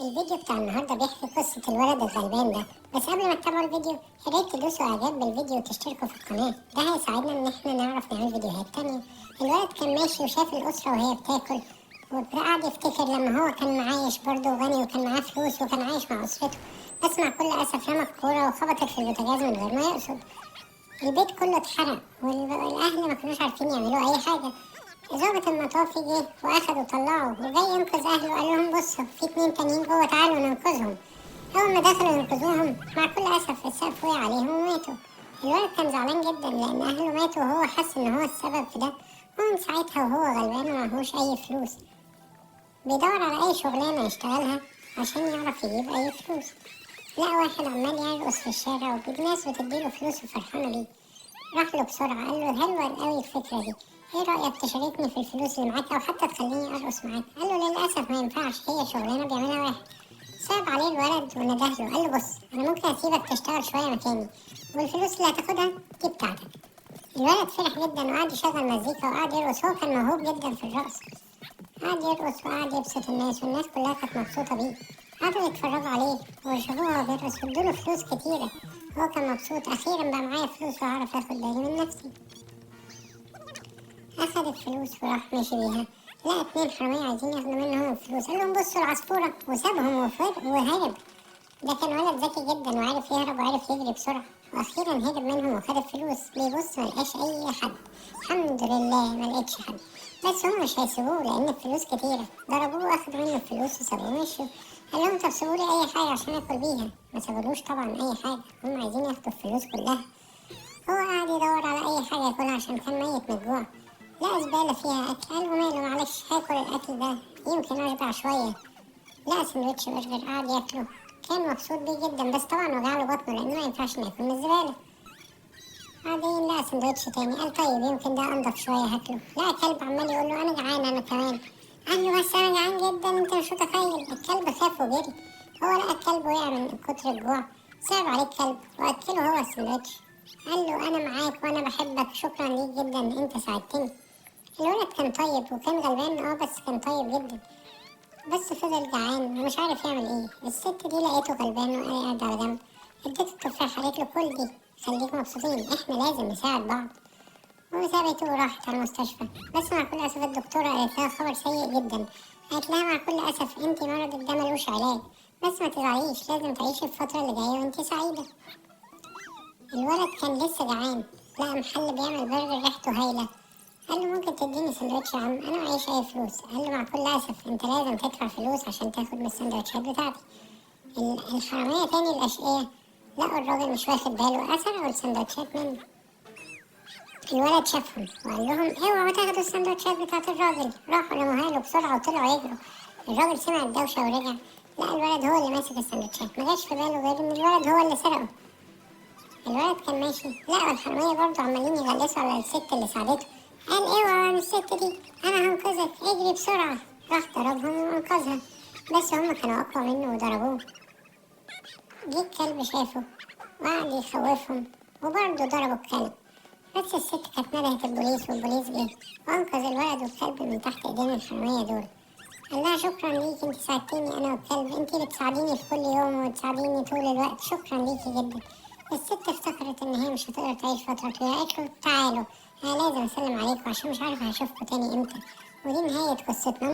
الفيديو بتاع النهارده بيحكي قصة الولد الغلبان ده. بس قبل ما تتابعوا الفيديو يا ريت تدوسوا اعجاب بالفيديو وتشتركوا في القناة، ده هيساعدنا ان احنا نعرف نعمل فيديوهات تانية. الولد كان ماشي وشاف الأسرة وهي بتاكل، وقعد يفتكر لما هو كان معايش برضه غني وكان معاه فلوس وكان عايش مع أسرته، بس مع كل أسف رمى الكورة وخبطت في البوتاجاز من غير ما يقصد. البيت كله اتحرق والأهل ما كانوش عارفين يعملوا أي حاجة. ظابط المطافي جه واخده وطلعه وجاي ينقذ اهله، قال لهم بصوا في 2 تانيين جوه تعالوا ننقذهم. اول ما دخلوا ينقذوهم مع كل اسف السقف وقع عليهم وماتوا. الولد كان زعلان جدا لان اهله ماتوا وهو حس ان هو السبب في ده، ومن ساعتها وهو غلبان ومعهوش اي فلوس، بيدور على اي شغلانه يشتغلها عشان يعرف يجيب اي فلوس. لقى واحد عمال يرقص في الشارع والناس بتديله فلوس وفرحانه بيه. راح له بسرعه قال له حلوه قوي الفكره دي، ايه رأيك تشاركني في الفلوس اللي معاك او حتى تخليني ارقص معاك؟ قال له للاسف ما ينفعش، هي شغلانه بيعملها واحد. صعب عليه الولد ونده له قال له بص انا ممكن اسيبك تشتغل شويه مكاني والفلوس اللي هتاخدها دي بتاعتك. الولد فرح جدا وقعد يشغل مزيكا وقعد يرقص، هو كان موهوب جدا في الرقص، قعد يرقص وقعد يبسط الناس والناس كلها كانت مبسوطه بيه، قعدوا يتفرجوا عليه ويشوفوه وهو بيرقص وادوله فلوس كتيره. هو كان مبسوط، اخيرا بقى معايا فلوس وهعرف اخد بالي من نفسي. أخد الفلوس وراح ماشي بيها، لقى 2 حرامية عايزين ياخدوا منهم الفلوس، قال لهم بصوا العصفورة، وسابهم وهرب. ده كان ولد ذكي جدا وعارف يهرب وعارف يجري بسرعة، وأخيرا هرب منهم وخد الفلوس. بيبص ملقاش أي حد، الحمد لله ملقتش حد، بس هم مش هيسيبوه لأن الفلوس كتيرة. ضربوه وأخدوا منه الفلوس وسابوه ومشوا. قال لهم طب سيبولي أي حاجة عشان آكل بيها، ما سابولوش طبعا أي حاجة، هم عايزين ياخدوا الفلوس كلها. هو قعد يدور على أي حاجة ياكلها عشان كان ميت من الجوع. لقى زبالة فيها أكل، قال له ماله معلش هاكل الأكل ده يمكن أشبع شوية. لقى سندوتش برجر قعد ياكله، كان مبسوط بيه جدا، بس طبعا وجع له بطنه لأنه ما ينفعش ناكل من الزبالة. بعدين لقى سندوتش تاني، قال طيب يمكن ده أنضف شوية هاكله. لقى كلب عمال يقول له أنا جعان أنا كمان، قال له بس أنا جعان جدا أنت مش متخيل. الكلب خاف وجري، هو لقى الكلب وقع من كتر الجوع، صعب عليه الكلب وأكله هو السندوتش. قال له أنا معاك وأنا بحبك، شكرا ليك جدا أنت ساعدتني. الولد كان طيب وكان غلبان بس كان طيب جدا، بس فضل جعان ومش عارف يعمل ايه. الست دي لقيته غلبان وقاعد على جنب، اديته التفاحة قالت له كل دي خليك مبسوطين احنا لازم نساعد بعض، وسابته وراحت على المستشفى. بس مع كل اسف الدكتورة قالت لها خبر سيء جدا، قالت لها مع كل اسف انتي مرضك ده ملوش علاج، بس ما تزعليش لازم تعيشي الفترة اللي جاية وانتي سعيدة. الولد كان لسه جعان، لقى محل بيعمل برجر ريحته هايلة، قال له ممكن تديني سندوتش يا عم انا معيش اي فلوس. قال له مع كل اسف انت لازم تدفع فلوس عشان تاخد من السندوتشات بتاعتي. الحرامية تاني الاشقية لقوا الراجل مش واخد باله، سرقوا السندوتشات منه. الولد شافهم وقال لهم اوعوا تاخدوا السندوتشات بتاعت الراجل، راحوا رموها له بسرعة وطلعوا يجروا. الراجل سمع الدوشة ورجع، لقى الولد هو اللي ماسك السندوتشات، ما جاش في باله غير ان الولد هو اللي سرقه. الولد كان ماشي، لقوا الحرامية برضه عمالين يغلسوا على الست اللي ساعدته، قال اوعى من الست دي انا هنقذك اجري بسرعة. راح ضربهم وانقذها، بس هما كانوا اقوى منه وضربوه. جه الكلب شافه وقعد يخوفهم وبرضه ضربوا الكلب، بس الست كانت ندهت البوليس والبوليس جه وانقذ الولد والكلب من تحت ايدين الحرامية دول. قال لها شكرا ليكي انت ساعدتيني انا والكلب، انت بتساعديني في كل يوم وتساعديني طول الوقت، شكرا ليكي جدا. الست افتكرت ان هي مش هتقدر تعيش فترة طويلة، قالت له تعالوا انا لازم اسلم عليكم عشان مش عارفة هشوفكم تاني امتى. ودي نهاية قصتنا.